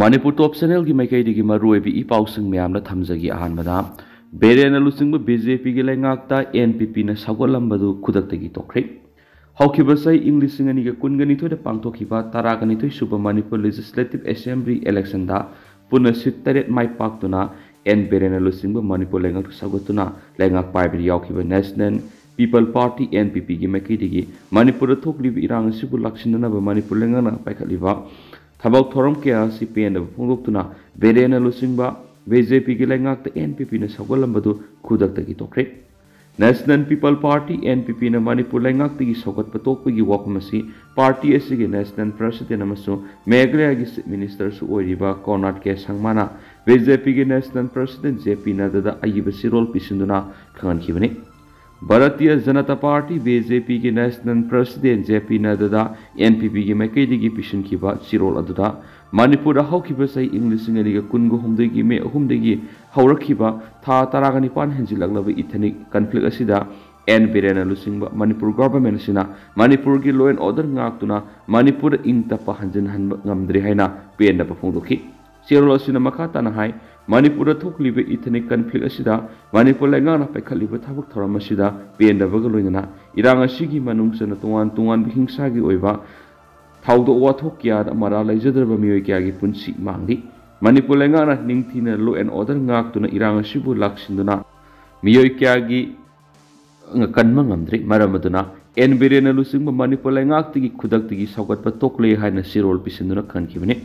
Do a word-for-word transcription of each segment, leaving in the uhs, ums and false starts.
ꯃꯅꯤꯄꯨꯔ ꯇꯣꯞ ꯆꯦꯅꯦꯜꯒꯤ ꯃꯥꯏꯀꯩꯗꯒꯤ ꯃꯔꯨꯑꯣꯏꯕ ꯏ ꯄꯥꯎꯁꯤꯡ ꯃꯌꯥꯝꯅ ꯊꯝꯖꯒꯦ꯫ ꯑꯍꯥꯟꯕꯗ, ꯕꯤꯔꯦꯟꯅ ꯂꯨꯆꯤꯡꯕ ꯕꯤ ꯖꯦ ꯄꯤꯒꯤ ꯂꯩꯉꯥꯛꯇ ꯑꯦꯟ ꯄꯤ ꯄꯤꯅ ꯁꯧꯒꯠꯂꯝꯕꯗꯨ ꯈꯨꯗꯛꯇꯒꯤ ꯇꯣꯛꯈ꯭ꯔꯦ꯫ ꯍꯧꯈꯤꯕ ꯆꯍꯤ ꯏꯪ ꯂꯤꯁꯤꯡ ꯑꯅꯤꯒ ꯀꯨꯟꯒ ꯅꯤꯊꯣꯏꯗ ꯄꯥꯡꯊꯣꯛꯈꯤꯕ ꯇꯔꯥꯒ ꯅꯤꯊꯣꯏ ꯁꯨꯕ ꯃꯅꯤꯄꯨꯔ ꯂꯦꯖꯤꯁꯂꯦꯇꯤꯚ ꯑꯦꯁꯦꯝꯕ꯭ꯂꯤ ꯏꯂꯦꯛꯁꯟꯗ ꯄꯨꯟꯅ ꯁꯤꯠ ꯇꯔꯦꯠ ꯃꯥꯏ ꯄꯥꯛꯇꯨꯅ ꯑꯦꯟ ꯕꯤꯔꯦꯟꯅ ꯂꯨꯆꯤꯡꯕ ꯃꯅꯤꯄꯨꯔ ꯂꯩꯉꯥꯛꯇ ꯁꯧꯒꯠꯇꯨꯅ ꯂꯩꯉꯥꯛ ꯄꯥꯏꯕꯗ ꯌꯥꯎꯈꯤꯕ national people party, N P ꯄꯤꯒꯤ ꯃꯥꯏꯀꯩꯗꯒꯤ ꯃꯅꯤꯄꯨꯔꯗ ꯊꯣꯛꯂꯤꯕ ꯏꯔꯥꯡ ꯑꯁꯤꯕꯨ ꯂꯥꯛꯁꯤꯟꯅꯅꯕ ꯃꯅꯤꯄꯨꯔ ꯂꯩꯉꯥꯛꯅ ꯄꯥꯏꯈꯠꯂꯤꯕ ꯊꯕꯛ ꯊꯧꯔꯝ ꯀꯌꯥ ꯑꯁꯤ ꯄꯦꯟꯗꯕ ꯐꯣꯡꯗꯣꯛꯇꯨꯅ ꯕꯤꯔꯦꯟꯅ ꯂꯨꯆꯤꯡꯕ ꯕꯤ ꯖꯦ ꯄꯤꯒꯤ ꯂꯩꯉꯥꯛꯇ ꯑꯦꯟ ꯄꯤ ꯄꯤꯅ ꯁꯧꯒꯠꯂꯝꯕꯗꯨ ꯈꯨꯗꯛꯇꯒꯤ ꯇꯣꯛꯈ꯭ꯔꯦ꯫ National people party, N P ꯄꯤꯅ ꯃꯅꯤꯄꯨꯔ ꯂꯩꯉꯥꯛꯇꯒꯤ ꯁꯧꯒꯠꯄ ꯇꯣꯛꯄꯒꯤ ꯋꯥꯐꯝ ꯑꯁꯤ ꯄꯥꯔꯇꯤ ꯑꯁꯤꯒꯤ ꯅꯦꯁꯅꯦꯜ ꯄ꯭ꯔꯁꯤꯗꯦꯟ ꯑꯃꯁꯨꯡ ꯃꯦꯘꯥꯂꯌꯥꯒꯤ ꯆꯤꯐ ꯃꯤꯅꯤꯁꯇꯔꯁꯨ ꯑꯣꯏꯔꯤꯕ ꯀꯣꯔꯅꯥꯠ ꯀꯦ ꯁꯪꯃꯥꯅ ꯕꯤ ꯖꯦ ꯄꯤꯒꯤ ꯅꯦꯁꯅꯦꯜ ꯄ꯭ꯔꯁꯤꯗꯦꯟ ꯖꯦ ꯄꯤ ꯅꯗ꯭ꯗꯥꯗ ꯑꯏꯕ ꯆꯦꯔꯣꯜ ꯄꯤꯁꯤꯟꯗꯨꯅ ꯈꯪꯍꯟꯈꯤꯕꯅꯤ꯫ Bharatiya Janata party, B J ꯄꯤꯒꯤ national president J P ꯅꯗ꯭ꯗꯥꯗ and P ꯄꯤꯒꯤ ꯃꯥꯏꯀꯩꯗꯒꯤ ꯄꯤꯁꯤꯟꯈꯤꯕ ꯆꯦꯔꯣꯜ ꯑꯗꯨꯗ ꯃꯅꯤꯄꯨꯔꯗ ꯍꯧꯈꯤꯕ ꯆꯍꯤ ꯏꯪ ꯂꯤꯁꯤꯡ ꯑꯅꯤꯒ ꯀꯨꯟꯒ ꯍꯨꯝꯗꯣꯏꯒꯤ ꯃꯦ ꯑꯍꯨꯝꯗꯒꯤ ꯍꯧꯔꯛꯈꯤꯕ ꯊꯥ ꯇꯔꯥꯒ ꯅꯤꯄꯥꯟ ꯍꯦꯟꯖꯤꯜꯂꯛꯂꯕ ꯏꯊꯅꯤꯛ ꯀꯟꯐ꯭ꯂꯤꯛ ꯑꯁꯤꯗ ꯑꯦꯟ ꯕꯤꯔꯦꯟꯅ ꯂꯨꯆꯤꯡꯕ ꯃꯅꯤꯄꯨꯔ ꯒꯚꯔꯟꯃꯦꯟꯠ ꯑꯁꯤꯅ ꯃꯅꯤꯄꯨꯔꯒꯤ law and order ꯉꯥꯛꯇꯨꯅ ꯃꯅꯤꯄꯨꯔꯗ ꯏꯪ ꯇꯞꯄ ꯍꯟꯖꯤꯟꯍꯟꯕ ꯉꯝꯗ꯭ꯔꯦ ꯍꯥꯏꯅ ꯄꯦꯟꯗꯕ ꯐꯣꯡꯗꯣꯛꯈꯤ꯫ ꯆꯦꯔꯣꯜ ꯑꯁꯤꯅ ꯃꯈꯥ ꯇꯥꯅ ꯍꯥꯏ, ꯃꯅꯤꯄꯨꯔꯗ ꯊꯣꯛꯂꯤꯕ ꯏꯊꯅꯤꯛ ꯀꯟꯐ꯭ꯂꯤꯛ ꯑꯁꯤꯗ ꯃꯅꯤꯄꯨꯔ ꯂꯩꯉꯥꯛꯅ ꯄꯥꯏꯈꯠꯂꯤꯕ ꯊꯕꯛ ꯊꯧꯔꯝ ꯑꯁꯤꯗ ꯄꯦꯟꯗꯕꯒ ꯂꯣꯏꯅꯅ ꯏꯔꯥꯡ ꯑꯁꯤꯒꯤ ꯃꯅꯨꯡ ꯆꯟꯅ ꯇꯣꯉꯥꯟ ꯇꯣꯉꯥꯟꯕ ꯍꯤꯡꯁꯥꯒꯤ ꯑꯣꯏꯕ ꯊꯧꯗꯣꯛ ꯋꯥꯊꯣꯛ ꯀꯌꯥꯗ ꯃꯔꯥꯜ ꯂꯩꯖꯗ꯭ꯔꯕ ꯃꯤꯑꯣꯏ ꯀꯌꯥꯒꯤ ꯄꯨꯟꯁꯤ ꯃꯥꯡꯂꯤ꯫ ꯃꯅꯤꯄꯨꯔ ꯂꯩꯉꯥꯛꯅ ꯅꯤꯡꯊꯤꯅ law and order ꯉꯥꯛꯇꯨꯅ ꯏꯔꯥꯡ ꯑꯁꯤꯕꯨ ꯂꯥꯛꯁꯤꯟꯗꯨꯅ ꯃꯤꯑꯣꯏ ꯀꯌꯥꯒꯤ ꯀꯟꯕ ꯉꯝꯗ꯭ꯔꯤ꯫ ꯃꯔꯝ ꯑꯗꯨꯅ ꯑꯦꯟ ꯕꯤꯔꯦꯟꯅ ꯂꯨꯆꯤꯡꯕ ꯃꯅꯤꯄꯨꯔ ꯂꯩꯉꯥꯛꯇꯒꯤ ꯈꯨꯗꯛꯇꯒꯤ ꯁꯧꯒꯠꯄ ꯇꯣꯛꯂꯦ ꯍꯥꯏꯅ ꯆꯦꯔꯣꯜ ꯄꯤꯁꯤꯟꯗꯨꯅ ꯈꯟꯈꯤꯕꯅꯤ꯫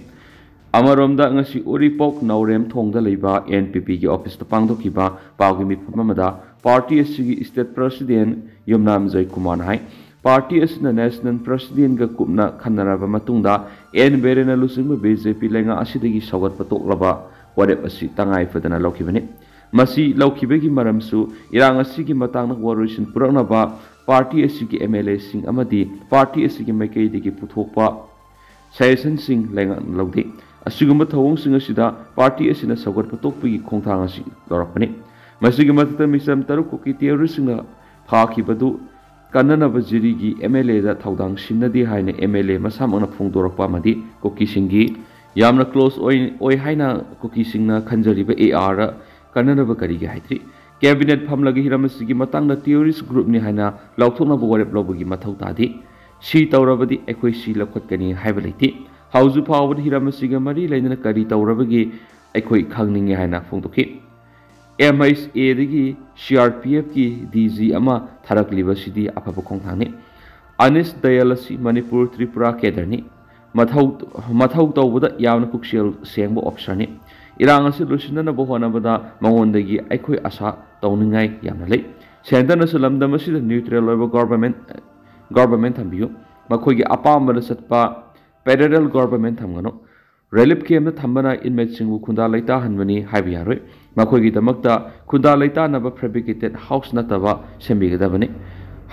ꯑꯃꯔꯣꯝꯗ, ꯉꯁꯤ ꯎꯔꯤꯄꯣꯛ ꯅꯥꯎꯔꯦꯝꯊꯣꯡꯗ ꯂꯩꯕ ꯑꯦꯟ ꯄꯤ ꯄꯤꯒꯤ ꯑꯣꯐꯤꯁꯇ ꯄꯥꯡꯊꯣꯛꯈꯤꯕ ꯄꯥꯎꯒꯤ ꯃꯤꯐꯝ ꯑꯃꯗ ꯄꯥꯔꯇꯤ ꯑꯁꯤꯒꯤ ꯁ꯭ꯇꯦꯠ ꯄ꯭ꯔꯁꯤꯗꯦꯟ ꯌꯨꯝꯅꯥꯝ ꯖꯣꯏꯀꯨꯃꯥꯔꯅ ꯍꯥꯏ, ꯄꯥꯔꯇꯤ ꯑꯁꯤꯅ ꯅꯦꯁꯅꯦꯜ ꯄ꯭ꯔꯁꯤꯗꯦꯟꯒ ꯀꯨꯞꯅ ꯈꯟꯅꯔꯕ ꯃꯇꯨꯡꯗ ꯑꯦꯟ ꯕꯤꯔꯦꯟꯅ ꯂꯨꯆꯤꯡꯕ ꯕꯤ ꯖꯦ ꯄꯤ ꯂꯩꯉꯥꯛ ꯑꯁꯤꯗꯒꯤ ꯁꯧꯒꯠꯄ ꯇꯣꯛꯂꯕ ꯋꯥꯔꯦꯞ ꯑꯁꯤ ꯇꯉꯥꯏ ꯐꯗꯅ ꯂꯧꯈꯤꯕꯅꯤ꯫ ꯃꯁꯤ ꯂꯧꯈꯤꯕꯒꯤ ꯃꯔꯝꯁꯨ ꯏꯔꯥꯡ ꯑꯁꯤꯒꯤ ꯃꯇꯥꯡꯗ ꯋꯥꯔꯣꯏꯁꯤꯟ ꯄꯨꯔꯛꯅꯕ ꯄꯥꯔꯇꯤ ꯑꯁꯤꯒꯤ ꯑꯦꯝ ꯑꯦꯜ ꯑꯦꯁꯤꯡ ꯑꯃꯗꯤ ꯄꯥꯔꯇꯤ ꯑꯁꯤꯒꯤ ꯃꯥꯏꯀꯩꯗꯒꯤ ꯄꯨꯊꯣꯛꯄ ꯁꯖꯦꯁꯟꯁꯤꯡ ꯂꯩꯉꯥꯛꯅ ꯂꯧꯗꯦ꯫ ꯑꯁꯤꯒꯨꯝꯕ ꯊꯧꯑꯣꯡꯁꯤꯡ ꯑꯁꯤꯗ ꯄꯥꯔꯇꯤ ꯑꯁꯤꯅ ꯁꯧꯒꯠꯄ ꯇꯣꯛꯄꯒꯤ ꯈꯣꯡꯊꯥꯡ ꯑꯁꯤ ꯂꯧꯔꯛꯄꯅꯤ꯫ ꯃꯁꯤꯒꯤ ꯃꯊꯛꯇ ꯃꯤꯆꯝ ꯇꯔꯨꯛ ꯀꯨꯀꯤ ꯇꯦꯔꯣꯔꯤꯁꯁꯤꯡꯅ ꯐꯥꯈꯤꯕꯗꯨ ꯀꯟꯅꯅꯕ ꯖꯤꯔꯤꯒꯤ ꯑꯦꯝ ꯑꯦꯜ ꯑꯦꯗ ꯊꯧꯗꯥꯡ ꯁꯤꯟꯅꯗꯦ ꯍꯥꯏꯅ ꯑꯦꯝ ꯑꯦꯜ ꯑꯦ ꯃꯁꯥꯃꯛꯅ ꯐꯣꯡꯗꯣꯔꯛꯄ ꯑꯃꯗꯤ ꯀꯨꯀꯤꯁꯤꯡꯒꯤ ꯌꯥꯝꯅ ꯀ꯭ꯂꯣꯁ ꯑꯣꯏ ꯑꯣꯏ ꯍꯥꯏꯅ ꯀꯨꯀꯤꯁꯤꯡꯅ ꯈꯟꯖꯔꯤꯕ ꯑꯦ ꯑꯥꯔ ꯀꯟꯅꯅꯕ ꯀꯔꯤꯒꯤ ꯍꯥꯏꯗ꯭ꯔꯤ? ꯀꯦꯕꯤꯅꯦꯠ ꯐꯝꯂꯒ ꯍꯤꯔꯝ ꯑꯁꯤꯒꯤ ꯃꯇꯥꯡꯗ ꯇꯦꯔꯣꯔꯤꯁ ꯒ꯭ꯔꯨꯞꯅꯤ ꯍꯥꯏꯅ ꯂꯥꯎꯊꯣꯛꯅꯕ ꯋꯥꯔꯦꯞ ꯂꯧꯕꯒꯤ ꯃꯊꯧ ꯇꯥꯗꯦ꯫ ꯁꯤ ꯇꯧꯔꯕꯗꯤ ꯑꯩꯈꯣꯏ ꯁꯤ ꯂꯧꯈꯠꯀꯅꯤ ꯍꯥꯏꯕ ꯂꯩꯇꯦ꯫ ꯍꯧꯖꯤꯛ ꯐꯥꯎꯕꯗ ꯍꯤꯔꯝ ꯑꯁꯤꯒ ꯃꯔꯤ ꯂꯩꯅꯅ ꯀꯔꯤ ꯇꯧꯔꯕꯒꯦ ꯑꯩꯈꯣꯏ ꯈꯪꯅꯤꯡꯉꯤ ꯍꯥꯏꯅ ꯐꯣꯡꯗꯣꯛꯈꯤ꯫ M H ꯑꯦꯗꯒꯤ C R P ꯑꯦꯐꯀꯤ D G ꯑꯃ ꯊꯥꯔꯛꯂꯤꯕꯁꯤꯗꯤ ꯑꯐꯕ ꯈꯣꯡꯊꯥꯡꯅꯤ꯫ ꯑꯅꯤꯁ ꯗꯌꯥꯜ ꯑꯁꯤ ꯃꯅꯤꯄꯨꯔ ꯇ꯭ꯔꯤꯄꯨꯔꯥ ꯀꯦꯗꯔꯅꯤ꯫ ꯃꯊꯧ ꯃꯊꯧ ꯇꯧꯕꯗ ꯌꯥꯝꯅ ꯄꯨꯛꯆꯦꯜ ꯁꯦꯡꯕ ꯑꯣꯐꯤꯁꯥꯔꯅꯤ꯫ ꯏꯔꯥꯡ ꯑꯁꯤ ꯂꯣꯏꯁꯤꯟꯅꯅꯕ ꯍꯣꯠꯅꯕꯗ ꯃꯉꯣꯟꯗꯒꯤ ꯑꯩꯈꯣꯏ ꯑꯥꯁꯥ ꯇꯧꯅꯤꯡꯉꯥꯏ ꯌꯥꯝꯅ ꯂꯩ꯫ ꯁꯦꯟꯇꯔꯅꯁꯨ ꯂꯝꯗꯝ ꯑꯁꯤꯗ ꯅ꯭ꯌꯨꯇ꯭ꯔꯦꯜ ꯑꯣꯏꯕ ꯒꯣꯔꯕꯔꯃꯦꯟ ꯒꯣꯔꯕꯔꯃꯦꯟ ꯊꯝꯕꯤꯌꯨ꯫ ꯃꯈꯣꯏꯒꯤ ꯑꯄꯥꯝꯕꯗ ꯆꯠꯄ ꯄꯦꯔꯦꯂꯦꯜ ꯒꯣꯔꯕꯔꯃꯦꯟ ꯊꯝꯒꯅꯨ꯫ ꯔꯤꯂꯤꯐ ꯀꯦꯝꯞꯇ ꯊꯝꯕꯅ ꯏꯟꯃꯦꯠꯁꯤꯡꯕꯨ ꯈꯨꯟꯗꯥ ꯂꯩꯇꯥꯍꯟꯕꯅꯤ ꯍꯥꯏꯕ ꯌꯥꯔꯣꯏ꯫ ꯃꯈꯣꯏꯒꯤꯗꯃꯛꯇ ꯈꯨꯟꯗꯥ ꯂꯩꯇꯥꯅꯕ ꯐꯦꯕ꯭ꯔꯤꯀꯦꯇꯦꯠ ꯍꯥꯎꯁ ꯅꯠꯇꯕ ꯁꯦꯝꯕꯤꯒꯗꯕꯅꯤ꯫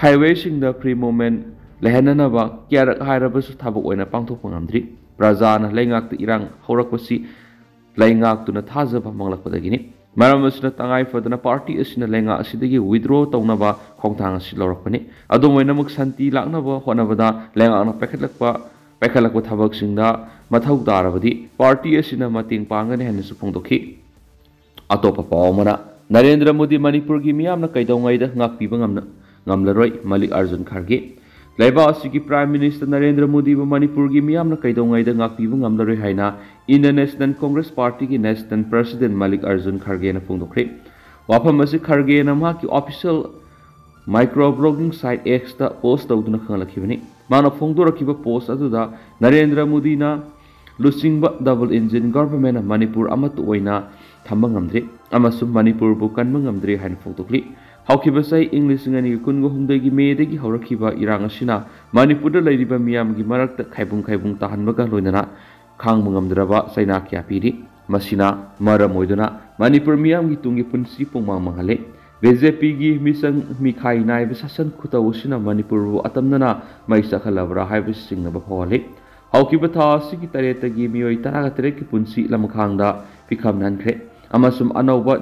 ꯍꯥꯏꯋꯦꯁꯤꯡꯗ ꯐ꯭ꯔꯤ ꯃꯨꯚꯃꯦꯟꯠ ꯂꯩꯍꯟꯅꯅꯕ ꯀꯌꯥꯔꯛ ꯍꯥꯏꯔꯕꯁꯨ ꯊꯕꯛ ꯑꯣꯏꯅ ꯄꯥꯡꯊꯣꯛꯄ ꯉꯝꯗ꯭ꯔꯤ꯫ ꯄ꯭ꯔꯖꯥꯅ ꯂꯩꯉꯥꯛꯇ ꯏꯔꯥꯡ ꯍꯧꯔꯛꯄꯁꯤ ꯂꯩꯉꯥꯛꯇꯨꯅ ꯊꯥꯖꯕ ꯃꯥꯡꯂꯛꯄꯗꯒꯤꯅꯤ꯫ ꯃꯔꯝ ꯑꯁꯤꯅ ꯇꯉꯥꯏ ꯐꯗꯅ ꯄꯥꯔꯇꯤ ꯑꯁꯤꯅ ꯂꯩꯉꯥꯛ ꯑꯁꯤꯗꯒꯤ ꯋꯤꯗ꯭ꯔꯣ ꯇꯧꯅꯕ ꯈꯣꯡꯊꯥꯡ ꯑꯁꯤ ꯂꯧꯔꯛꯄꯅꯤ꯫ ꯑꯗꯨꯝ ꯑꯣꯏꯅꯃꯛ ꯁꯥꯟꯇꯤ ꯂꯥꯛꯅꯕ ꯍꯣꯠꯅꯕꯗ ꯂꯩꯉꯥꯛꯅ ꯄꯥꯏꯈꯠꯂꯛꯄ ꯄꯥꯏꯈꯠꯂꯛꯄ ꯊꯕꯛꯁꯤꯡꯗ ꯃꯊꯧ ꯇꯥꯔꯕꯗꯤ ꯄꯥꯔꯇꯤ ꯑꯁꯤꯅ ꯃꯇꯦꯡ ꯄꯥꯡꯒꯅꯤ ꯍꯥꯏꯅꯁꯨ ꯐꯣꯡꯗꯣꯛꯈꯤ꯫ ꯑꯇꯣꯞꯄ ꯄꯥꯎ ꯑꯃꯅ, ꯅꯔꯦꯟꯗ꯭ꯔ ꯃꯣꯗꯤ ꯃꯅꯤꯄꯨꯔꯒꯤ ꯃꯤꯌꯥꯝꯅ ꯀꯩꯗꯧꯉꯩꯗ ꯉꯥꯛꯄꯤꯕ ꯉꯝꯅ ꯉꯝꯂꯔꯣꯏ, ꯃꯜꯂꯤꯛ ꯑꯥꯔꯖꯨꯟ ꯈꯥꯔꯒꯦ꯫ ꯂꯩꯕꯥꯛ ꯑꯁꯤꯒꯤ ꯄ꯭ꯔꯥꯏꯝ ꯃꯤꯅꯤꯁꯇꯔ ꯅꯔꯦꯟꯗ꯭ꯔ ꯃꯣꯗꯤꯕꯨ ꯃꯅꯤꯄꯨꯔꯒꯤ ꯃꯤꯌꯥꯝꯅ ꯀꯩꯗꯧꯉꯩꯗ ꯉꯥꯛꯄꯤꯕ ꯉꯝꯂꯔꯣꯏ ꯍꯥꯏꯅ ꯏꯟꯗꯤꯌꯟ ꯅꯦꯁꯅꯦꯜ ꯀꯣꯡꯒ꯭ꯔꯦꯁ ꯄꯥꯔꯇꯤꯒꯤ ꯅꯦꯁꯅꯦꯜ ꯄ꯭ꯔꯁꯤꯗꯦꯟꯠ ꯃꯜꯂꯤꯛ ꯑꯥꯔꯖꯨꯟ ꯈꯥꯔꯒꯦꯅ ꯐꯣꯡꯗꯣꯛꯈ꯭ꯔꯦ꯫ ꯋꯥꯐꯝ ꯑꯁꯤ ꯈꯥꯔꯒꯦꯅ ꯃꯍꯥꯛꯀꯤ ꯑꯣꯐꯤꯁꯤꯌꯦꯜ ꯃꯥꯏꯀ꯭ꯔꯣ ꯕ꯭ꯂꯣꯒꯤꯡ ꯁꯥꯏꯠ ꯑꯦꯛꯁꯇ ꯄꯣꯁ ꯇꯧꯗꯨꯅ ꯈꯪꯍꯜꯂꯛꯈꯤꯕꯅꯤ꯫ ꯃꯥꯅ ꯐꯣꯡꯗꯣꯔꯛꯈꯤꯕ ꯄꯣꯁ ꯑꯗꯨꯗ ꯅꯔꯦꯟꯗ꯭ꯔ ꯃꯣꯗꯤꯅ ꯂꯨꯆꯤꯡꯕ ꯗꯕꯜ ꯏꯟꯖꯤꯟ ꯒꯚꯔꯟꯃꯦꯟꯠꯅ ꯃꯅꯤꯄꯨꯔ ꯑꯃꯠꯇ ꯑꯣꯏꯅ ꯊꯝꯕ ꯉꯝꯗ꯭ꯔꯤ ꯑꯃꯁꯨꯡ ꯃꯅꯤꯄꯨꯔꯕꯨ ꯀꯟꯕ ꯉꯝꯗ꯭ꯔꯤ ꯍꯥꯏꯅ ꯐꯣꯡꯗꯣꯛꯂꯤ꯫ ꯍꯧꯈꯤꯕ ꯆꯍꯤ ꯏꯪ ꯂꯤꯁꯤꯡ ꯑꯅꯤꯒ ꯀꯨꯟꯒ ꯍꯨꯝꯗꯣꯏꯒꯤ ꯃꯦꯗꯒꯤ ꯍꯧꯔꯛꯈꯤꯕ ꯏꯔꯥꯡ ꯑꯁꯤꯅ ꯃꯅꯤꯄꯨꯔꯗ ꯂꯩꯔꯤꯕ ꯃꯤꯌꯥꯝꯒꯤ ꯃꯔꯛꯇ ꯈꯥꯏꯕꯨꯡ ꯈꯥꯏꯕꯨꯡ ꯇꯥꯍꯟꯕꯒ ꯂꯣꯏꯅꯅ ꯈꯥꯡꯕ ꯉꯝꯗ꯭ꯔꯕ ꯆꯩꯅꯥ ꯀꯌꯥ ꯄꯤꯔꯤ꯫ ꯃꯁꯤꯅ ꯃꯔꯝ ꯑꯣꯏꯗꯨꯅ ꯃꯅꯤꯄꯨꯔ ꯃꯤꯌꯥꯝꯒꯤ ꯇꯨꯡꯒꯤ ꯄꯨꯟꯁꯤ ꯄꯨꯡꯃꯥꯡ ꯃꯥꯡꯍꯜꯂꯦ꯫ ꯕꯤ ꯖꯦ ꯄꯤꯒꯤ ꯃꯤꯆꯪ ꯃꯤꯈꯥꯏ ꯅꯥꯏꯕ ꯁꯥꯁꯟ ꯈꯨꯇꯧ ꯑꯁꯤꯅ ꯃꯅꯤꯄꯨꯔꯕꯨ ꯑꯇꯝꯅꯅ ꯃꯩ ꯆꯥꯛꯍꯜꯂꯕ꯭ꯔꯥ ꯍꯥꯏꯕꯁꯤ ꯆꯤꯡꯅꯕ ꯐꯥꯎꯍꯜꯂꯤ꯫ ꯍꯧꯈꯤꯕ ꯊꯥ ꯑꯁꯤꯒꯤ ꯇꯔꯦꯠꯇꯒꯤ ꯃꯤꯑꯣꯏ ꯇꯔꯥꯒ ꯇꯔꯦꯠꯀꯤ ꯄꯨꯟꯁꯤ ꯂꯃꯈꯥꯡꯗ ꯐꯤꯈꯝ ꯅꯟꯈ꯭ꯔꯦ ꯑꯃꯁꯨꯡ ꯑꯅꯧꯕ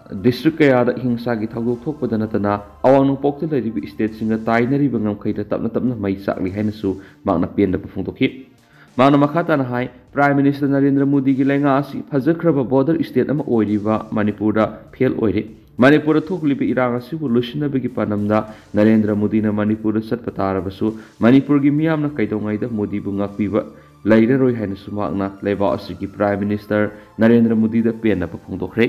ꯗꯤꯁꯇ꯭ꯔꯤꯛ ꯀꯌꯥꯗ ꯍꯤꯡꯁꯥꯒꯤ ꯊꯧꯗꯣꯛ ꯊꯣꯛꯄꯗ ꯅꯠꯇꯅ ꯑꯋꯥꯡ ꯅꯣꯡꯄꯣꯛꯇ ꯂꯩꯔꯤꯕ ꯁ꯭ꯇꯦꯠꯁꯤꯡꯒ ꯇꯥꯏꯅꯔꯤꯕ ꯉꯝꯈꯩꯗ ꯇꯞꯅ ꯇꯞꯅ ꯃꯩ ꯆꯥꯛꯂꯤ ꯍꯥꯏꯅꯁꯨ ꯃꯍꯥꯛꯅ ꯄꯦꯟꯗꯕ ꯐꯣꯡꯗꯣꯛꯈꯤ꯫ ꯃꯍꯥꯛꯅ ꯃꯈꯥ ꯇꯥꯅ ꯍꯥꯏ, Prime Minister ꯅꯔꯦꯟꯗ꯭ꯔ ꯃꯣꯗꯤꯒꯤ ꯂꯩꯉꯥꯛ ꯑꯁꯤ ꯐꯖꯈ꯭ꯔꯕ border state ꯑꯃ ꯑꯣꯏꯔꯤꯕ ꯃꯅꯤꯄꯨꯔꯗ fail ꯑꯣꯏꯔꯦ꯫ ꯃꯅꯤꯄꯨꯔꯗ ꯊꯣꯛꯂꯤꯕ ꯏꯔꯥꯡ ꯑꯁꯤꯕꯨ ꯂꯣꯏꯁꯤꯟꯅꯕꯒꯤ ꯄꯥꯟꯗꯝꯗ ꯅꯔꯦꯟꯗ꯭ꯔ ꯃꯣꯗꯤꯅ ꯃꯅꯤꯄꯨꯔꯗ ꯆꯠꯄ ꯇꯥꯔꯕꯁꯨ ꯃꯅꯤꯄꯨꯔꯒꯤ ꯃꯤꯌꯥꯝꯅ ꯀꯩꯗꯧꯉꯩꯗ ꯃꯣꯗꯤꯕꯨ ꯉꯥꯛꯄꯤꯕ ꯂꯩꯔꯔꯣꯏ ꯍꯥꯏꯅꯁꯨ ꯃꯍꯥꯛꯅ ꯂꯩꯕꯥꯛ ꯑꯁꯤꯒꯤ Prime Minister ꯅꯔꯦꯟꯗ꯭ꯔ ꯃꯣꯗꯤꯗ ꯄꯦꯟꯅꯕ ꯐꯣꯡꯗꯣꯛꯈ꯭ꯔꯦ꯫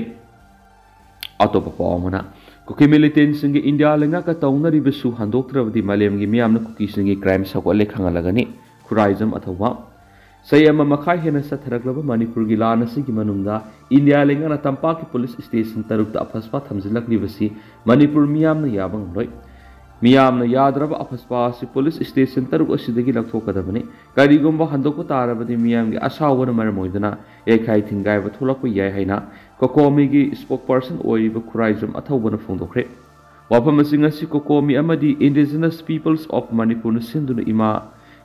ꯑꯇꯣꯞꯄ ꯄꯥꯎ ꯑꯃꯅ, ꯀꯨꯀꯤ militantꯁꯤꯡꯒꯤ ꯏꯟꯗꯤꯌꯥ ꯂꯩꯉꯥꯛꯀ ꯇꯧꯅꯔꯤꯕꯁꯨ ꯍꯟꯗꯣꯛꯇ꯭ꯔꯕꯗꯤ ꯃꯥꯂꯦꯝꯒꯤ ꯃꯤꯌꯥꯝꯅ ꯀꯨꯀꯤꯁꯤꯡꯒꯤ crime ꯁꯧꯒꯠꯂꯦ ꯈꯪꯍꯜꯂꯒꯅꯤ꯫ ꯈꯨꯔꯥꯏꯖꯝ ꯑꯊꯧꯕ꯫ ꯆꯍꯤ ꯑꯃ ꯃꯈꯥꯏ ꯍꯦꯟꯅ ꯆꯠꯊꯔꯛꯂꯕ ꯃꯅꯤꯄꯨꯔꯒꯤ ꯂꯥꯟ ꯑꯁꯤꯒꯤ ꯃꯅꯨꯡꯗ ꯏꯟꯗꯤꯌꯥ ꯂꯩꯉꯥꯛꯅ ꯇꯝꯄꯥꯛꯀꯤ police station ꯇꯔꯨꯛꯇ ꯑꯐꯁꯄꯥ ꯊꯝꯖꯤꯜꯂꯛꯂꯤꯕꯁꯤ ꯃꯅꯤꯄꯨꯔ ꯃꯤꯌꯥꯝꯅ ꯌꯥꯕ ꯉꯝꯂꯣꯏ꯫ ꯃꯤꯌꯥꯝꯅ ꯌꯥꯗ꯭ꯔꯕ ꯑꯐꯁꯄꯥ ꯑꯁꯤ police station ꯇꯔꯨꯛ ꯑꯁꯤꯗꯒꯤ ꯂꯧꯊꯣꯛꯀꯗꯕꯅꯤ꯫ ꯀꯔꯤꯒꯨꯝꯕ ꯍꯟꯗꯣꯛꯄ ꯇꯥꯔꯕꯗꯤ ꯃꯤꯌꯥꯝꯒꯤ ꯑꯁꯥꯎꯕꯅ ꯃꯔꯝ ꯑꯣꯏꯗꯨꯅ ꯌꯩꯈꯥꯏ ꯊꯤꯟꯒꯥꯏꯕ ꯊꯣꯛꯂꯛꯄ ꯌꯥꯏ ꯍꯥꯏꯅ ꯀꯣꯀꯣꯃꯤꯒꯤ spokesperson ꯑꯣꯏꯔꯤꯕ ꯈꯨꯔꯥꯏꯖꯝ ꯑꯊꯧꯕꯅ ꯐꯣꯡꯗꯣꯛꯈ꯭ꯔꯦ꯫ ꯋꯥꯐꯝ ꯑꯁꯤ ꯉꯁꯤ ꯀꯣꯀꯣꯃꯤ ꯑꯃꯗꯤ Indigenous Peoples of Manipurꯅ ꯁꯤꯟꯗꯨꯅ ꯏꯃꯥ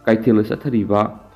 ꯀꯩꯊꯦꯜꯗ ꯆꯠꯊꯔꯤꯕ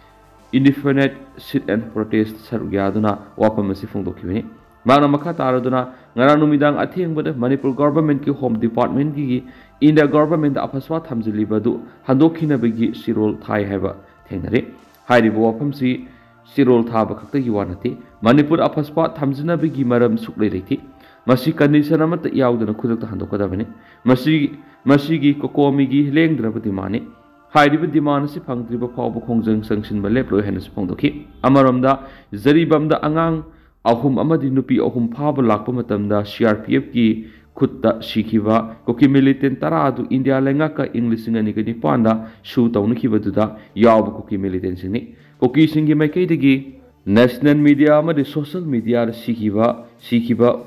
indefinite sit and protest ꯁꯔꯨꯛ ꯌꯥꯗꯨꯅ ꯋꯥꯐꯝ ꯑꯁꯤ ꯐꯣꯡꯗꯣꯛꯈꯤꯕꯅꯤ꯫ ꯃꯍꯥꯛꯅ ꯃꯈꯥ ꯇꯥꯔꯗꯨꯅ, ꯉꯔꯥꯡ ꯅꯨꯃꯤꯗꯥꯡ ꯑꯊꯦꯡꯕꯗ ꯃꯅꯤꯄꯨꯔ governmentꯀꯤ Home Departmentꯀꯤ India governmentꯗ ꯑꯐꯁꯄꯥ ꯊꯝꯖꯤꯜꯂꯤꯕ ꯑꯗꯨ ꯍꯟꯗꯣꯛꯈꯤꯅꯕꯒꯤ ꯆꯦꯔꯣꯜ ꯊꯥꯏ ꯍꯥꯏꯕ ꯊꯦꯡꯅꯔꯦ꯫ ꯍꯥꯏꯔꯤꯕ ꯋꯥꯐꯝꯁꯤ ꯆꯦꯔꯣꯜ ꯊꯥꯕ ꯈꯛꯇꯒꯤ ꯋꯥ ꯅꯠꯇꯦ꯫ ꯃꯅꯤꯄꯨꯔ ꯑꯐꯁꯄꯥ ꯊꯝꯖꯤꯟꯅꯕꯒꯤ ꯃꯔꯝ ꯁꯨꯛꯂꯩ ꯂꯩꯇꯦ꯫ ꯃꯁꯤ condition ꯑꯃꯠꯇ ꯌꯥꯎꯗꯅ ꯈꯨꯗꯛꯇ ꯍꯟꯗꯣꯛꯀꯗꯕꯅꯤ꯫ ꯃꯁꯤ, ꯃꯁꯤꯒꯤ ꯀꯣꯀꯣꯃꯤꯒꯤ ꯂꯦꯡꯗ꯭ꯔꯕ demandꯅꯤ꯫ ꯍꯥꯏꯔꯤꯕ demand ꯑꯁꯤ ꯐꯪꯗ꯭ꯔꯤꯕ ꯐꯥꯎꯕ ꯈꯣꯡꯖꯪ ꯆꯪꯁꯤꯟꯕ ꯂꯦꯞꯂꯣꯏ ꯍꯥꯏꯅꯁꯨ ꯐꯣꯡꯗꯣꯛꯈꯤ꯫ ꯑꯃꯔꯣꯝꯗ, ꯖꯔꯤꯕꯥꯝꯗ ꯑꯉꯥꯡ ꯑꯍꯨꯝ ꯑꯃꯗꯤ ꯅꯨꯄꯤ ꯑꯍꯨꯝ ꯐꯥꯕ ꯂꯥꯛꯄ ꯃꯇꯝꯗ CRPFꯀꯤ ꯈꯨꯠꯇ ꯁꯤꯈꯤꯕ ꯀꯨꯀꯤ militant ꯇꯔꯥ ꯑꯗꯨ ꯏꯟꯗꯤꯌꯥ ꯂꯩꯉꯥꯛꯀ ꯏꯪ ꯂꯤꯁꯤꯡ ꯑꯅꯤꯒ ꯅꯤꯄꯥꯟꯗ sue ꯇꯧꯅꯈꯤꯕꯗꯨꯗ ꯌꯥꯎꯕ ꯀꯨꯀꯤ militantꯁꯤꯡꯅꯤ꯫ ꯀꯨꯀꯤꯁꯤꯡꯒꯤ ꯃꯥꯏꯀꯩꯗꯒꯤ national media ꯑꯃꯗꯤ social mediaꯗ ꯁꯤꯈꯤꯕ, ꯁꯤꯈꯤꯕ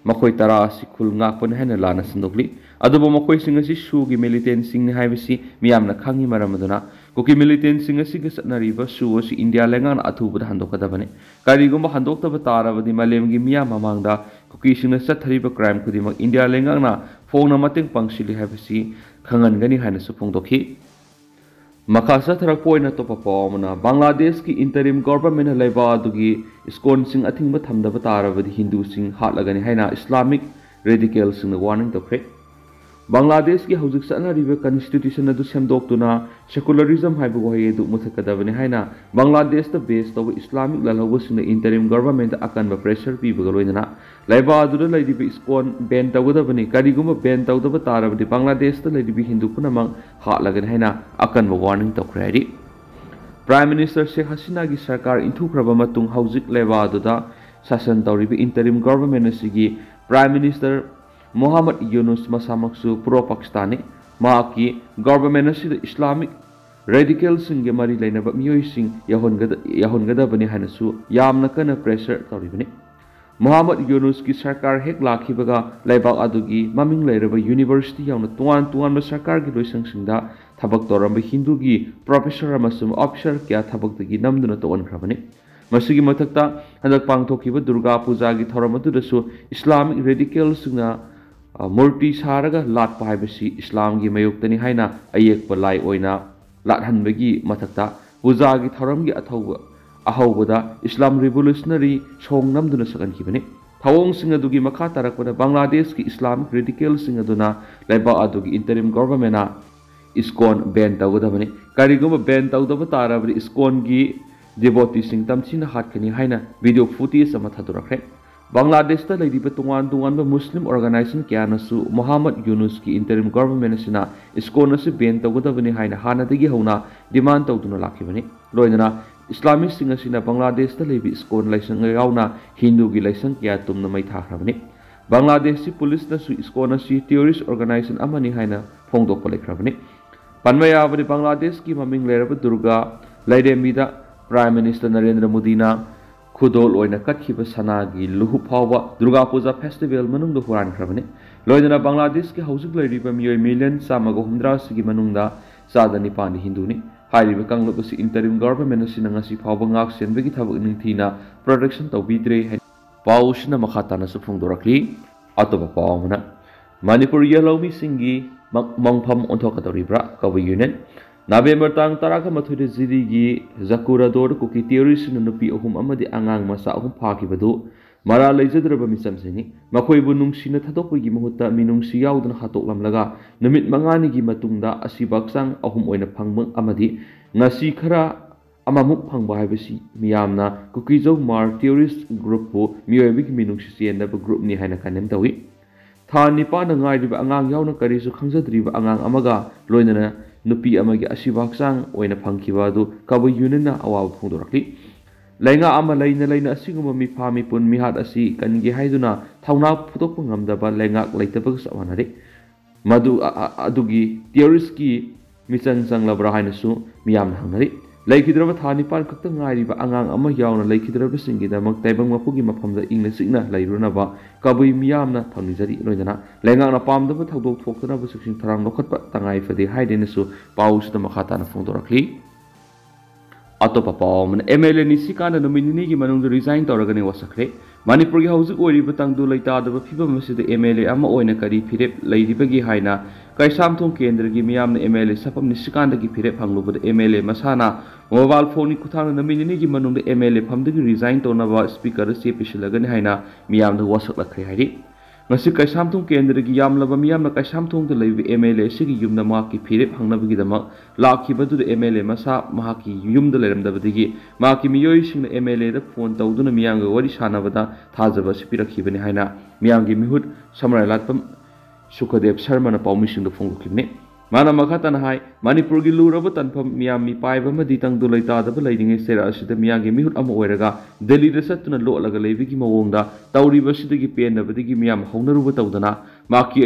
ꯃꯈꯣꯏ ꯇꯔꯥ ꯑꯁꯤ ꯈꯨꯜ ꯉꯥꯛꯄꯅꯤ ꯍꯥꯏꯅ ꯂꯥꯟꯅ ꯁꯟꯗꯣꯛꯂꯤ꯫ ꯑꯗꯨꯕꯨ ꯃꯈꯣꯏꯁꯤꯡ ꯑꯁꯤ ꯁꯨꯒꯤ militantꯁꯤꯡꯅꯤ ꯍꯥꯏꯕꯁꯤ ꯃꯤꯌꯥꯝꯅ ꯈꯪꯉꯤ꯫ ꯃꯔꯝ ꯑꯗꯨꯅ ꯀꯨꯀꯤ militantꯁꯤꯡ ꯑꯁꯤꯒ ꯆꯠꯅꯔꯤꯕ ꯁꯨ ꯑꯁꯤ ꯏꯟꯗꯤꯌꯥ ꯂꯩꯉꯥꯛꯅ ꯑꯊꯨꯕꯗ ꯍꯟꯗꯣꯛꯀꯗꯕꯅꯤ꯫ ꯀꯔꯤꯒꯨꯝꯕ ꯍꯟꯗꯣꯛꯇꯕ ꯇꯥꯔꯕꯗꯤ ꯃꯥꯂꯦꯝꯒꯤ ꯃꯤꯌꯥꯝ ꯃꯃꯥꯡꯗ ꯀꯨꯀꯤꯁꯤꯡꯅ ꯆꯠꯊꯔꯤꯕ crime ꯈꯨꯗꯤꯡꯃꯛ ꯏꯟꯗꯤꯌꯥ ꯂꯩꯉꯥꯛꯅ ꯐꯣꯡꯅ ꯃꯇꯦꯡ ꯄꯥꯡꯁꯤꯜꯂꯤ ꯍꯥꯏꯕꯁꯤ ꯈꯪꯍꯟꯒꯅꯤ ꯍꯥꯏꯅꯁꯨ ꯐꯣꯡꯗꯣꯛꯈꯤ꯫ ꯃꯈꯥ ꯆꯠꯊꯔꯛꯄ ꯑꯣꯏꯅ ꯑꯇꯣꯞꯄ ꯄꯥꯎ ꯑꯃꯅ, ꯕꯪꯒ꯭ꯂꯥꯗꯦꯁꯀꯤ interim governmentꯅ ꯂꯩꯕꯥꯛ ꯑꯗꯨꯒꯤ ISKCONꯁꯤꯡ ꯑꯊꯤꯡꯕ ꯊꯝꯗꯕ ꯇꯥꯔꯕꯗꯤ ꯍꯤꯟꯗꯨꯁꯤꯡ ꯍꯥꯠꯂꯒꯅꯤ ꯍꯥꯏꯅ Islamic radicalꯁꯤꯡꯅ warning ꯇꯧꯈ꯭ꯔꯦ꯫ ꯕꯪꯒ꯭ꯂꯥꯗꯦꯁꯀꯤ ꯍꯧꯖꯤꯛ ꯆꯠꯅꯔꯤꯕ constitution ꯑꯗꯨ ꯁꯦꯝꯗꯣꯛꯇꯨꯅ secularism ꯍꯥꯏꯕ ꯋꯥꯍꯩ ꯑꯗꯨ ꯃꯨꯊꯠꯀꯗꯕꯅꯤ ꯍꯥꯏꯅ ꯕꯪꯒ꯭ꯂꯥꯗꯦꯁꯇ base ꯇꯧꯕ ꯏꯁꯂꯥꯃꯤꯛ ꯂꯥꯜꯍꯧꯕꯁꯤꯡꯅ interim government ꯑꯀꯟꯕ pressure ꯄꯤꯕꯒ ꯂꯣꯏꯅꯅ ꯂꯩꯕꯥꯛ ꯑꯗꯨꯗ ꯂꯩꯔꯤꯕ ꯏꯁꯀꯣꯟ ban ꯇꯧꯒꯗꯕꯅꯤ꯫ ꯀꯔꯤꯒꯨꯝꯕ ban ꯇꯧꯗꯕ ꯇꯥꯔꯕꯗꯤ ꯕꯪꯒ꯭ꯂꯥꯗꯦꯁꯇ ꯂꯩꯔꯤꯕ ꯍꯤꯟꯗꯨ ꯄꯨꯝꯅꯃꯛ ꯍꯥꯠꯂꯒꯅꯤ ꯍꯥꯏꯅ ꯑꯀꯟꯕ warning ꯇꯧꯈ꯭ꯔꯦ ꯍꯥꯏꯔꯤ꯫ Prime Minister ꯁꯦꯈ ꯍꯁꯤꯅꯥꯒꯤ ꯁꯔꯀꯥꯔ ꯏꯟꯊꯨꯈ꯭ꯔꯕ ꯃꯇꯨꯡ ꯍꯧꯖꯤꯛ ꯂꯩꯕꯥꯛ ꯑꯗꯨꯗ ꯁꯥꯁꯟ ꯇꯧꯔꯤꯕ interim government ꯑꯁꯤꯒꯤ Prime Minister ꯃꯣꯍꯥꯃꯗ ꯌꯨꯅꯨꯁ ꯃꯁꯥꯃꯛꯁꯨ pro Pakistanꯅꯤ꯫ ꯃꯍꯥꯛꯀꯤ government ꯑꯁꯤꯗ ꯏꯁꯂꯥꯃꯤꯛ radicalꯁꯤꯡꯒ ꯃꯔꯤ ꯂꯩꯅꯕ ꯃꯤꯑꯣꯏꯁꯤꯡ ꯌꯥꯎꯍꯟꯒꯗ-, ꯌꯥꯎꯍꯟꯒꯗꯕꯅꯤ ꯍꯥꯏꯅꯁꯨ ꯌꯥꯝꯅ ꯀꯟꯅ pressure ꯇꯧꯔꯤꯕꯅꯤ꯫ ꯃꯣꯍꯥꯃꯗ ꯌꯨꯅꯨꯁꯀꯤ ꯁꯔꯀꯥꯔ ꯍꯦꯛ ꯂꯥꯛꯈꯤꯕꯒ ꯂꯩꯕꯥꯛ ꯑꯗꯨꯒꯤ ꯃꯃꯤꯡ ꯂꯩꯔꯕ university ꯌꯥꯎꯅ ꯇꯣꯉꯥꯟ ꯇꯣꯉꯥꯟꯕ ꯁꯔꯀꯥꯔꯒꯤ ꯂꯣꯏꯁꯪꯁꯤꯡꯗ ꯊꯕꯛ ꯇꯧꯔꯝꯕ ꯍꯤꯟꯗꯨꯒꯤ professor ꯑꯃꯁꯨꯡ officer ꯀꯌꯥ ꯊꯕꯛꯇꯒꯤ ꯅꯝꯗꯨꯅ ꯇꯣꯛꯍꯟꯈ꯭ꯔꯕꯅꯤ꯫ ꯃꯁꯤꯒꯤ ꯃꯊꯛꯇ ꯍꯟꯗꯛ ꯄꯥꯡꯊꯣꯛꯈꯤꯕ ꯗꯨꯔꯒꯥ ꯄꯨꯖꯥꯒꯤ ꯊꯧꯔꯝ ꯑꯗꯨꯗꯁꯨ ꯏꯁꯂꯥꯃꯤꯛ radicalꯁꯤꯡꯅ, ꯑ, ꯃꯨꯔꯇꯤ ꯁꯥꯔꯒ ꯂꯥꯠꯄ ꯍꯥꯏꯕꯁꯤ ꯏꯁꯂꯥꯝꯒꯤ ꯃꯥꯌꯣꯛꯇꯅꯤ ꯍꯥꯏꯅ ꯑꯌꯦꯛꯄ ꯂꯥꯏ ꯑꯣꯏꯅ ꯂꯥꯠꯍꯟꯕꯒꯤ ꯃꯊꯛꯇ ꯄꯨꯖꯥꯒꯤ ꯊꯧꯔꯝꯒꯤ ꯑꯊꯧꯕ, ꯑꯍꯧꯕꯗ ꯏꯁꯂꯥꯝ revolutionary song ꯅꯝꯗꯨꯅ ꯁꯛꯍꯟꯈꯤꯕꯅꯤ꯫ ꯊꯧꯑꯣꯡꯁꯤꯡ ꯑꯗꯨꯒꯤ ꯃꯈꯥ ꯇꯥꯔꯛꯄꯗ ꯕꯪꯒ꯭ꯂꯥꯗꯦꯁꯀꯤ ꯏꯁꯂꯥꯃꯤꯛ radicalꯁꯤꯡ ꯑꯗꯨꯅ ꯂꯩꯕꯥꯛ ꯑꯗꯨꯒꯤ interim governmentꯅ ꯏꯁꯀꯣꯟ ban ꯇꯧꯒꯗꯕꯅꯤ꯫ ꯀꯔꯤꯒꯨꯝꯕ ban ꯇꯧꯗꯕ ꯇꯥꯔꯕꯗꯤ ꯏꯁꯀꯣꯟꯒꯤ devoteeꯁꯤꯡ ꯇꯝꯊꯤꯅ ꯍꯥꯠꯀꯅꯤ ꯍꯥꯏꯅ video footage ꯑꯃ ꯊꯥꯗꯣꯔꯛꯈ꯭ꯔꯦ꯫ ꯕꯪꯒ꯭ꯂꯥꯗꯦꯁꯇ ꯂꯩꯔꯤꯕ ꯇꯣꯉꯥꯟ ꯇꯣꯉꯥꯟꯕ ꯃꯨꯁꯂꯤꯝ organization ꯀꯌꯥꯅꯁꯨ ꯃꯣꯍꯥꯃꯗ ꯌꯨꯅꯨꯁꯀꯤ interim government ꯑꯁꯤꯅ ꯏꯁꯀꯣꯟ ꯑꯁꯤ ban ꯇꯧꯒꯗꯕꯅꯤ ꯍꯥꯏꯅ ꯍꯥꯟꯅꯗꯒꯤ ꯍꯧꯅ demand ꯇꯧꯗꯨꯅ ꯂꯥꯛꯈꯤꯕꯅꯤ꯫ ꯂꯣꯏꯅꯅ ꯏꯁꯂꯥꯃꯤꯁꯁꯤꯡ ꯑꯁꯤꯅ ꯕꯪꯒ꯭ꯂꯥꯗꯦꯁꯇ ꯂꯩꯕ ꯏꯁꯀꯣꯟ ꯂꯥꯏꯁꯪ ꯌꯥꯎꯅ ꯍꯤꯟꯗꯨꯒꯤ ꯂꯥꯏꯁꯪ ꯀꯌꯥ ꯇꯨꯝꯅ ꯃꯩ ꯊꯥꯈ꯭ꯔꯕꯅꯤ꯫ ꯕꯪꯒ꯭ꯂꯥꯗꯦꯁꯀꯤ ꯄꯨꯂꯤꯁꯅꯁꯨ ꯏꯁꯀꯣꯟ ꯑꯁꯤ terrorist organization ꯑꯃꯅꯤ ꯍꯥꯏꯅ ꯐꯣꯡꯗꯣꯛꯄ ꯂꯩꯈ꯭ꯔꯕꯅꯤ꯫ ꯄꯟꯕ ꯌꯥꯕꯗꯤ ꯕꯪꯒ꯭ꯂꯥꯗꯦꯁꯀꯤ ꯃꯃꯤꯡ ꯂꯩꯔꯕ ꯗꯨꯔꯒꯥ ꯂꯥꯏꯔꯦꯝꯕꯤꯗ Prime Minister ꯅꯔꯦꯟꯗ꯭ꯔ ꯃꯣꯗꯤꯅ ꯈꯨꯗꯣꯜ ꯑꯣꯏꯅ ꯀꯠꯈꯤꯕ ꯁꯅꯥꯒꯤ ꯂꯨꯍꯨꯞ ꯐꯥꯎꯕ ꯗꯨꯔꯒꯥ ꯄꯨꯖꯥ festival ꯃꯅꯨꯡꯗ ꯍꯨꯔꯥꯟꯈ꯭ꯔꯕꯅꯤ꯫ ꯂꯣꯏꯅꯅ ꯕꯪꯒ꯭ꯂꯥꯗꯦꯁꯀꯤ ꯍꯧꯖꯤꯛ ꯂꯩꯔꯤꯕ ꯃꯤꯑꯣꯏ million ꯆꯥꯝꯃꯒ ꯍꯨꯝꯗ꯭ꯔꯥꯁꯤꯒꯤ ꯃꯅꯨꯡꯗ ꯆꯥꯗ ꯅꯤꯄꯥꯟꯗꯤ ꯍꯤꯟꯗꯨꯅꯤ꯫ ꯍꯥꯏꯔꯤꯕ ꯀꯥꯡꯂꯨꯞ ꯑꯁꯤ interim government ꯑꯁꯤꯅ ꯉꯁꯤ ꯐꯥꯎꯕ ꯉꯥꯛ ꯁꯦꯟꯕꯒꯤ ꯊꯕꯛ ꯅꯤꯡꯊꯤꯅ protection ꯇꯧꯕꯤꯗ꯭ꯔꯦ ꯍꯥꯏꯅ ꯄꯥꯎꯁꯤꯅ ꯃꯈꯥ ꯇꯥꯅꯁꯨ ꯐꯣꯡꯗꯣꯔꯛꯂꯤ꯫ ꯑꯇꯣꯞꯄ ꯄꯥꯎ ꯑꯃꯅ, ꯃꯅꯤꯄꯨꯔꯒꯤ ꯂꯧꯃꯤꯁꯤꯡꯒꯤ ꯃ-, ꯃꯪꯐꯝ ꯑꯣꯟꯊꯣꯛꯀꯗꯧꯔꯤꯕ꯭ꯔꯥ? ꯀꯕꯨꯏ ꯌꯨꯅꯤꯌꯟ꯫ ꯅꯕꯦꯝꯕꯔ ꯇꯥꯡ ꯇꯔꯥꯃꯥꯊꯣꯏꯗ ꯖꯤꯔꯤꯒꯤ ꯖꯀꯨꯔꯥꯗꯣꯔ ꯀꯨꯀꯤ terroristꯁꯤꯡꯅ ꯅꯨꯄꯤ ꯑꯍꯨꯝ ꯑꯃꯗꯤ ꯑꯉꯥꯡ ꯃꯆꯥ ꯑꯍꯨꯝ ꯐꯥꯈꯤꯕꯗꯨ ꯃꯔꯥꯜ ꯂꯩꯖꯗ꯭ꯔꯕ ꯃꯤꯆꯝꯁꯤꯡꯅꯤ꯫ ꯃꯈꯣꯏꯕꯨ ꯅꯨꯡꯁꯤꯅ ꯊꯥꯗꯣꯛꯄꯒꯤ ꯃꯍꯨꯠꯇ ꯃꯤꯅꯨꯡꯁꯤ ꯌꯥꯎꯗꯅ ꯍꯥꯠꯇꯣꯛꯂꯝꯂꯒ ꯅꯨꯃꯤꯠ ꯃꯉꯥꯅꯤꯒꯤ ꯃꯇꯨꯡꯗ ꯑꯁꯤꯕ ꯍꯛꯆꯥꯡ ꯑꯍꯨꯝ ꯑꯣꯏꯅ ꯐꯪꯕ ꯑꯃꯗꯤ ꯉꯁꯤ ꯈꯔ ꯑꯃꯃꯨꯛ ꯐꯪꯕ ꯍꯥꯏꯕꯁꯤ ꯃꯤꯌꯥꯝꯅ ꯀꯨꯀꯤꯖꯧ ꯃꯥꯔ ꯇꯦꯔꯣꯔꯤꯁ ꯒ꯭ꯔꯨꯞꯄꯨ ꯃꯤꯑꯣꯏꯕꯒꯤ ꯃꯤꯅꯨꯡꯁꯤ ꯆꯦꯟꯗꯕ ꯒ꯭ꯔꯨꯞꯅꯤ ꯍꯥꯏꯅ ꯀꯟꯗꯦꯝ ꯇꯧꯏ꯫ ꯊꯥ ꯅꯤꯄꯥꯟꯗ ꯉꯥꯏꯔꯤꯕ ꯑꯉꯥꯡ ꯌꯥꯎꯅ ꯀꯔꯤꯁꯨ ꯈꯪꯖꯗ꯭ꯔꯤꯕ ꯑꯉꯥꯡ ꯑꯃꯒ ꯂꯣꯏꯅꯅ ꯅꯨꯄꯤ ꯑꯃꯒꯤ ꯑꯁꯤꯕ ꯍꯛꯆꯥꯡ ꯑꯣꯏꯅ ꯐꯪꯈꯤꯕ ꯑꯗꯨ ꯀꯕꯨꯏ ꯌꯨꯅꯤꯌꯟꯅ ꯑꯋꯥꯕ ꯐꯣꯡꯗꯣꯔꯛꯂꯤ꯫ ꯂꯩꯉꯥꯛ ꯑꯃ ꯂꯩꯅ ꯂꯩꯅ ꯑꯁꯤꯒꯨꯝꯕ ꯃꯤꯐꯥ ꯃꯤꯄꯨꯟ ꯃꯤꯍꯥꯠ ꯑꯁꯤ ꯀꯟꯒꯦ ꯍꯥꯏꯗꯨꯅ ꯊꯧꯅꯥ ꯐꯨꯗꯣꯛꯄ ꯉꯝꯗꯕ ꯂꯩꯉꯥꯛ ꯂꯩꯇꯕꯒ ꯆꯞ ꯃꯥꯟꯅꯔꯦ꯫ ꯃꯗꯨ ꯑ-, ꯑ-, ꯑꯗꯨꯒꯤ ꯇꯦꯔꯣꯔꯤꯁꯀꯤ ꯃꯤꯆꯪ ꯆꯪꯂꯕ꯭ꯔꯥ ꯍꯥꯏꯅꯁꯨ ꯃꯤꯌꯥꯝꯅ ꯍꯪꯅꯔꯤ꯫ ꯂꯩꯈꯤꯗ꯭ꯔꯕ ꯊꯥ ꯅꯤꯄꯥꯟ ꯈꯛꯇ ꯉꯥꯏꯔꯤꯕ ꯑꯉꯥꯡ ꯑꯃ ꯌꯥꯎꯅ ꯂꯩꯈꯤꯗ꯭ꯔꯕꯁꯤꯡꯒꯤꯗꯃꯛ ꯇꯥꯏꯕꯪ ꯃꯄꯨꯒꯤ ꯃꯐꯝꯗ ꯏꯪꯅ ꯆꯤꯛꯅ ꯂꯩꯔꯨꯅꯕ ꯀꯕꯨꯏ ꯃꯤꯌꯥꯝꯅ ꯊꯧꯅꯤꯖꯔꯤ꯫ ꯂꯣꯏꯅꯅ ꯂꯩꯉꯥꯛꯅ ꯄꯥꯝꯗꯕ ꯊꯧꯗꯣꯛ ꯊꯣꯛꯇꯅꯕ ꯆꯦꯛꯁꯤꯟ ꯊꯧꯔꯥꯡ ꯂꯧꯈꯠꯄ ꯇꯉꯥꯏ ꯐꯗꯦ ꯍꯥꯏꯗꯦꯅꯁꯨ ꯄꯥꯎꯁꯤꯗ ꯃꯈꯥ ꯇꯥꯅ ꯐꯣꯡꯗꯣꯔꯛꯂꯤ꯫ ꯑꯇꯣꯞꯄ ꯄꯥꯎ ꯑꯃꯅ, ꯑꯦꯝ ꯑꯦꯜ ꯑꯦ ꯅꯤꯁꯤꯀꯥꯟꯇ ꯅꯨꯃꯤꯠ ꯅꯤꯅꯤꯒꯤ ꯃꯅꯨꯡꯗ ꯔꯤꯖꯥꯏꯟ ꯇꯧꯔꯒꯅꯤ ꯋꯥꯁꯛꯈ꯭ꯔꯦ꯫ ꯃꯅꯤꯄꯨꯔꯒꯤ ꯍꯧꯖꯤꯛ ꯑꯣꯏꯔꯤꯕ ꯇꯪꯗꯨ ꯂꯩꯇꯥꯗꯕ ꯐꯤꯕꯝ ꯑꯁꯤꯗ ꯑꯦꯝ ꯑꯦꯜ ꯑꯦ ꯑꯃ ꯑꯣꯏꯅ ꯀꯔꯤ ꯐꯤꯔꯦꯞ ꯂꯩꯔꯤꯕꯒꯦ ꯍꯥꯏꯅ ꯀꯩꯁꯥꯝꯊꯣꯡ ꯀꯦꯟꯗ꯭ꯔꯒꯤ ꯃꯤꯌꯥꯝꯅ ꯑꯦꯝ ꯑꯦꯜ ꯑꯦ ꯁꯥꯐꯝ ꯅꯤꯁꯤꯀꯥꯟꯇꯒꯤ ꯐꯤꯔꯦꯞ ꯍꯪꯂꯨꯕꯗ ꯑꯦꯝ ꯑꯦꯜ ꯑꯦ ꯃꯁꯥꯅ ꯃꯣꯕꯥꯏꯜ ꯐꯣꯟꯒꯤ ꯈꯨꯠꯊꯥꯡꯗ ꯅꯨꯃꯤꯠ ꯅꯤꯅꯤꯒꯤ ꯃꯅꯨꯡꯗ ꯑꯦꯝ ꯑꯦꯜ ꯑꯦ ꯐꯝꯗꯒꯤ ꯔꯤꯖꯥꯏꯟ ꯇꯧꯅꯕ ꯁ꯭ꯄꯤꯀꯔꯗ ꯆꯦ ꯄꯤꯁꯤꯜꯂꯒꯅꯤ ꯍꯥꯏꯅ ꯃꯤꯌꯥꯝꯗ ꯋꯥꯁꯛꯂꯛꯈ꯭ꯔꯦ ꯍꯥꯏꯔꯤ꯫ ꯉꯁꯤ ꯀꯩꯁꯥꯝꯊꯣꯡ ꯀꯦꯟꯗ꯭ꯔꯒꯤ ꯌꯥꯝꯂꯕ ꯃꯤꯌꯥꯝꯅ ꯀꯩꯁꯥꯝꯊꯣꯡꯗ ꯂꯩꯕ ꯑꯦꯝ ꯑꯦꯜ ꯑꯦ ꯑꯁꯤꯒꯤ ꯌꯨꯝꯗ ꯃꯍꯥꯛꯀꯤ ꯐꯤꯔꯦꯞ ꯍꯪꯅꯕꯒꯤꯗꯃꯛ ꯂꯥꯛꯈꯤꯕꯗꯨꯗ ꯑꯦꯝ ꯑꯦꯜ ꯑꯦ ꯃꯁꯥ ꯃꯍꯥꯛꯀꯤ ꯌꯨꯝꯗ ꯂꯩꯔꯝꯗꯕꯗꯒꯤ ꯃꯍꯥꯛꯀꯤ ꯃꯤꯑꯣꯏꯁꯤꯡꯅ ꯑꯦꯝ ꯑꯦꯜ ꯑꯦꯗ ꯐꯣꯟ ꯇꯧꯗꯨꯅ ꯃꯤꯌꯥꯝꯒ ꯋꯥꯔꯤ ꯁꯥꯟꯅꯕꯗ ꯊꯥꯖꯕ ꯑꯁꯤ ꯄꯤꯔꯛꯈꯤꯕꯅꯤ ꯍꯥꯏꯅ ꯃꯤꯌꯥꯝꯒꯤ ꯃꯤꯍꯨꯠ ꯁꯝꯔꯥꯏ ꯂꯥꯠꯐꯝ ꯁꯨꯈꯗꯦꯕ ꯁꯔꯃꯅ ꯄꯥꯎꯃꯤꯁꯤꯡꯗ ꯐꯣꯡꯗꯣꯛꯈꯤꯕꯅꯤ꯫ ꯃꯥꯅ ꯃꯈꯥ ꯇꯥꯅ ꯍꯥꯏ, ꯃꯅꯤꯄꯨꯔꯒꯤ ꯂꯨꯔꯕ ꯇꯥꯟꯐꯝ ꯃꯤꯌꯥꯝ ꯃꯤꯄꯥꯏꯕ ꯑꯃꯗꯤ ꯇꯪꯗꯨ ꯂꯩꯇꯥꯗꯕ ꯂꯩꯔꯤꯉꯩ ꯆꯩꯔꯥꯛ ꯑꯁꯤꯗ ꯃꯤꯌꯥꯝꯒꯤ ꯃꯤꯍꯨꯠ ꯑꯃ ꯑꯣꯏꯔꯒ ꯗꯦꯜꯂꯤꯗ ꯆꯠꯇꯨꯅ ꯂꯣꯠꯂꯒ ꯂꯩꯕꯒꯤ ꯃꯑꯣꯡꯗ ꯇꯧꯔꯤꯕ ꯑꯁꯤꯗꯒꯤ ꯄꯦꯟꯗꯕꯗꯒꯤ ꯃꯤꯌꯥꯝ ꯍꯧꯅꯔꯨꯕ ꯇꯧꯗꯅ ꯃꯍꯥꯛꯀꯤ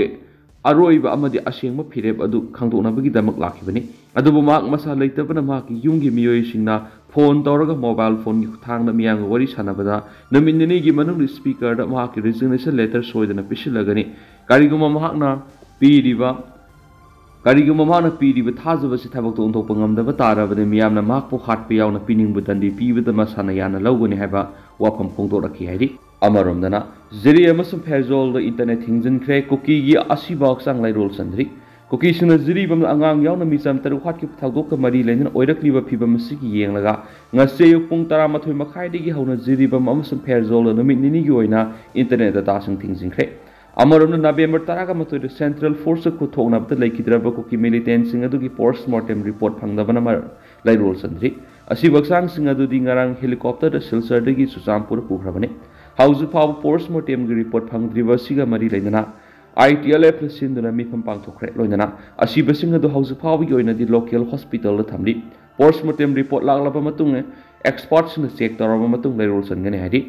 ꯑꯔꯣꯏꯕ ꯑꯃꯗꯤ ꯑꯁꯦꯡꯕ ꯐꯤꯔꯦꯞ ꯑꯗꯨ ꯈꯪꯗꯣꯛꯅꯕꯒꯤꯗꯃꯛ ꯂꯥꯛꯈꯤꯕꯅꯤ꯫ ꯑꯗꯨꯕꯨ ꯃꯍꯥꯛ ꯃꯁꯥ ꯂꯩꯇꯕꯅ ꯃꯍꯥꯛꯀꯤ ꯌꯨꯝꯒꯤ ꯃꯤꯑꯣꯏꯁꯤꯡꯅ ꯐꯣꯟ ꯇꯧꯔꯒ ꯃꯣꯕꯥꯏꯜ ꯐꯣꯟꯒꯤ ꯈꯨꯠꯊꯥꯡꯗ ꯃꯤꯌꯥꯝꯒ ꯋꯥꯔꯤ ꯁꯥꯟꯅꯕꯗ ꯅꯨꯃꯤꯠ ꯅꯤꯅꯤꯒꯤ ꯃꯅꯨꯡꯗ ꯁ꯭ꯄꯤꯀꯔꯗ ꯃꯍꯥꯛꯀꯤ ꯔꯤꯖꯤꯒꯅꯦꯁꯟ ꯂꯦꯇꯔ ꯁꯣꯏꯗꯅ ꯄꯤꯁꯤꯜꯂꯒꯅꯤ꯫ ꯀꯔꯤꯒꯨꯝꯕ ꯃꯍꯥꯛꯅ ꯄꯤꯔꯤꯕ ꯀꯔꯤꯒꯨꯝꯕ ꯃꯍꯥꯛꯅ ꯄꯤꯔꯤꯕ ꯊꯥꯖꯕꯁꯤ ꯊꯕꯛꯇ ꯑꯣꯟꯊꯣꯛꯄ ꯉꯝꯗꯕ ꯇꯥꯔꯕꯗꯤ ꯃꯤꯌꯥꯝꯅ ꯃꯍꯥꯛꯄꯨ ꯍꯥꯠꯄ ꯌꯥꯎꯅ ꯄꯤꯅꯤꯡꯕ ꯗꯟꯗꯤ ꯄꯤꯕꯗ ꯃꯁꯥꯅ ꯌꯥꯅ ꯂꯧꯒꯅꯤ ꯍꯥꯏꯕ ꯋꯥꯐꯝ ꯐꯣꯡꯗꯣꯔꯛꯈꯤ ꯍꯥꯏꯔꯤ꯫ ꯑꯃꯔꯣꯝꯗꯅ ꯖꯤꯔꯤ ꯑꯃꯁꯨꯡ ꯐꯦꯔꯖꯣꯜꯗ ꯏꯟꯇꯔꯅꯦꯠ ꯊꯤꯡꯖꯤꯟꯈ꯭ꯔꯦ꯫ ꯀꯨꯀꯤꯒꯤ ꯑꯁꯤꯕ ꯍꯛꯆꯥꯡ ꯂꯩꯔꯣꯜ ꯆꯟꯗ꯭ꯔꯤ꯫ ꯀꯨꯀꯤꯁꯤꯡꯅ ꯖꯤꯔꯤꯕꯥꯝꯗ ꯑꯉꯥꯡ ꯌꯥꯎꯅ ꯃꯤꯆꯝ ꯇꯔꯨꯛ ꯍꯥꯠꯈꯤꯕ ꯊꯧꯗꯣꯛꯀ ꯃꯔꯤ ꯂꯩꯅꯅ ꯑꯣꯏꯔꯛꯂꯤꯕ ꯐꯤꯕꯝ ꯑꯁꯤꯒꯤ ꯌꯦꯡꯂꯒ ꯉꯁꯤ ꯑꯌꯨꯛ ꯄꯨꯡ ꯇꯔꯥꯃꯥꯊꯣꯏ ꯃꯈꯥꯏꯗꯒꯤ ꯍꯧꯅ ꯖꯤꯔꯤꯕꯥꯝ ꯑꯃꯁꯨꯡ ꯐꯦꯔꯖꯣꯜꯗ ꯅꯨꯃꯤꯠ ꯅꯤꯅꯤꯒꯤ ꯑꯣꯏꯅ internet dataꯁꯤꯡ ꯊꯤꯡꯖꯤꯟꯈ꯭ꯔꯦ꯫ ꯑꯃꯔꯣꯝꯗ ꯅꯕꯦꯝꯕꯔ ꯇꯔꯥꯃꯥꯊꯣꯏꯗ central forceꯀ ꯈꯨꯠꯊꯣꯛꯅꯕꯗ ꯂꯩꯈꯤꯗ꯭ꯔꯕ ꯀꯨꯀꯤ militantꯁꯤꯡ ꯑꯗꯨꯒꯤ post mortem report ꯐꯪꯗꯕꯅ ꯃꯔ-, ꯂꯩꯔꯣꯜ ꯆꯟꯗ꯭ꯔꯤ꯫ ꯑꯁꯤꯕ ꯍꯛꯆꯥꯡꯁꯤꯡ ꯑꯗꯨꯗꯤ ꯉꯔꯥꯡ helicopterꯗ ꯁꯤꯜꯆꯔꯗꯒꯤ ꯆꯨꯔꯆꯥꯟꯄꯨꯔ ꯄꯨꯈ꯭ꯔꯕꯅꯤ꯫ ꯍꯧꯖꯤꯛ ꯐꯥꯎꯕ post mortemꯒꯤ report ꯐꯪꯗ꯭ꯔꯤꯕ ꯑꯁꯤꯒ ꯃꯔꯤ ꯂꯩꯅꯅ ITLFꯅ ꯁꯤꯟꯗꯨꯅ ꯃꯤꯐꯝ ꯄꯥꯡꯊꯣꯛꯈ꯭ꯔꯦ꯫ ꯂꯣꯏꯅꯅ ꯑꯁꯤꯕꯁꯤꯡ ꯑꯗꯨ ꯍꯧꯖꯤꯛ ꯐꯥꯎꯕꯒꯤ ꯑꯣꯏꯅꯗꯤ local hospitalꯗ ꯊꯝꯂꯤ꯫ Post mortem report ꯂꯥꯛꯂꯕ ꯃꯇꯨꯡ expertꯁꯤꯡꯅ check ꯇꯧꯔꯕ ꯃꯇꯨꯡ ꯂꯩꯔꯣꯜ ꯆꯟꯒꯅꯤ ꯍꯥꯏꯔꯤ꯫